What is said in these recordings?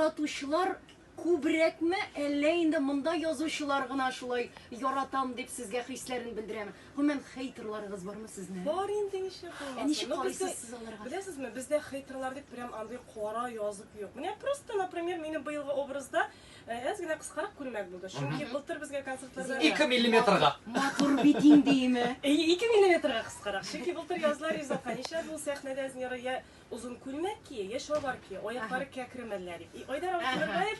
Яратучылар күбрәкме, әллә инде монда язучылар гына шулай яратам дип сезгә хисләрен белдерәме? Гомумән, хейтерларыгыз бармы сезнең? Бар инде, нишләп булмасын. Ә ничек Ну, карыйсыз бездә- сез аларга? Беләсезме, бездә хейтерлар дип прям андый кара язып юк. Менә просто, например, минем быелгы образда әз генә кыскарак күлмәк булды. Чөнки былтыр безгә концертларда 2 миллиметрга. Матур бит индеме? 2 миллиметрга кыскарак. Чөнки былтыр язлар Ризатка нишләп ул сәхнәдә Зинира я озын күлмәк кия, я чалбар кия, аяклары кәкремәлләр дип. И Айдар абый Тимербаев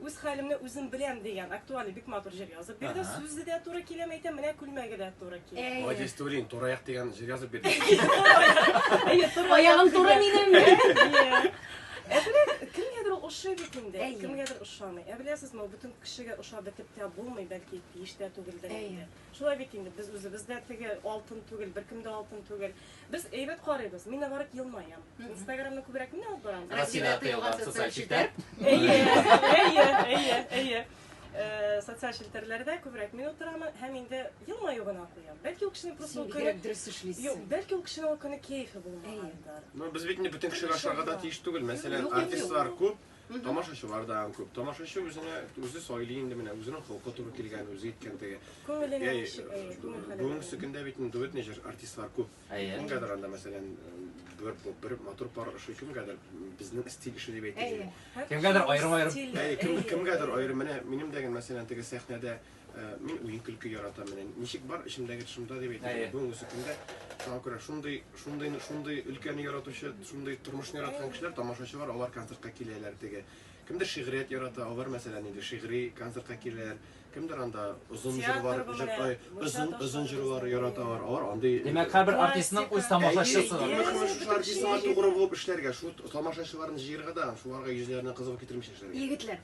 үз хәлемне үзем беләм дигән актуальный бик матур җыр язып бирде. Сүзе дә туры килә, әйтәм, менә күлмәге дә туры килә. Молодец, Турин, тураяк дигән җыр язып бирде. Әйе, туры Аягым туры минем. Әйе. Ә менә кемгәдер ул ошый бит инде, кемгәдер ошамый. Ә беләсезме, ул бөтен кешегә ошап бетеп тә булмый, бәлки тиеш тә түгелдер инде. Шулай бит инде, без үзебез дә теге алтын түгел, беркем дә алтын түгел. Без әйбәт карыйбыз. Мин наоборот елмаям. Инстаграмны күбрәк мин алып барам. Россиядә тыелган социаль челтәр. Әйе, әйе, әйе, әйе. Социаль челтәрләрдә күбрәк мин утырам һәм инде елмаю гына куям. Бәлки ул кешенең просто ул көне дөрес эшлисең. Юк, бәлки ул кешенең ул көне кәефе булмагандыр. Ну, без бит инде бөтен кешегә ашарга да тиеш түгел. Мәсәлән, артистлар күп, тамашачылар да күп. Тамашачы үзенә үзе сайлый инде менә үзенең холкы туры килгән, үзе иткән теге. Күңеленә ничек, әйе, күңел халәте. Бүгенге көндә бит инде дуэтный җыр артистлар күп. Кемгәдер анда, мәсәлән, бер бер матур пар ошый, кемгәдер безнең стиль эше дип әйтик. Кемгәдер аерым-аерым. Әйе, кем кемгәдер аерым. Менә минем дә мәсәлән, теге сәхнәдә мин уен көлке яратам менә. Ничек бар эчемдәге шунда дип әйтик. Бүгенге көндә шуңа күрә шундый шундый шундый өлкәне яратучы, шундый тормышны яраткан кешеләр, тамашачылар, алар концертка киләләр теге. Кемдер шигърият ярата, алар мәсәлән инде шигъри концертка киләләр. Кемдер анда озын җырлар, озын озын җырлар яраталар. Алар андый. Димәк, һәрбер артистның үз тамашачысы бар. Мөһиме шушы артистыңа тугры булып эшләргә, шул тамашачыларны җыярга да, шуларга йөзләренә кызыл китермичә эшләргә. Егетләр,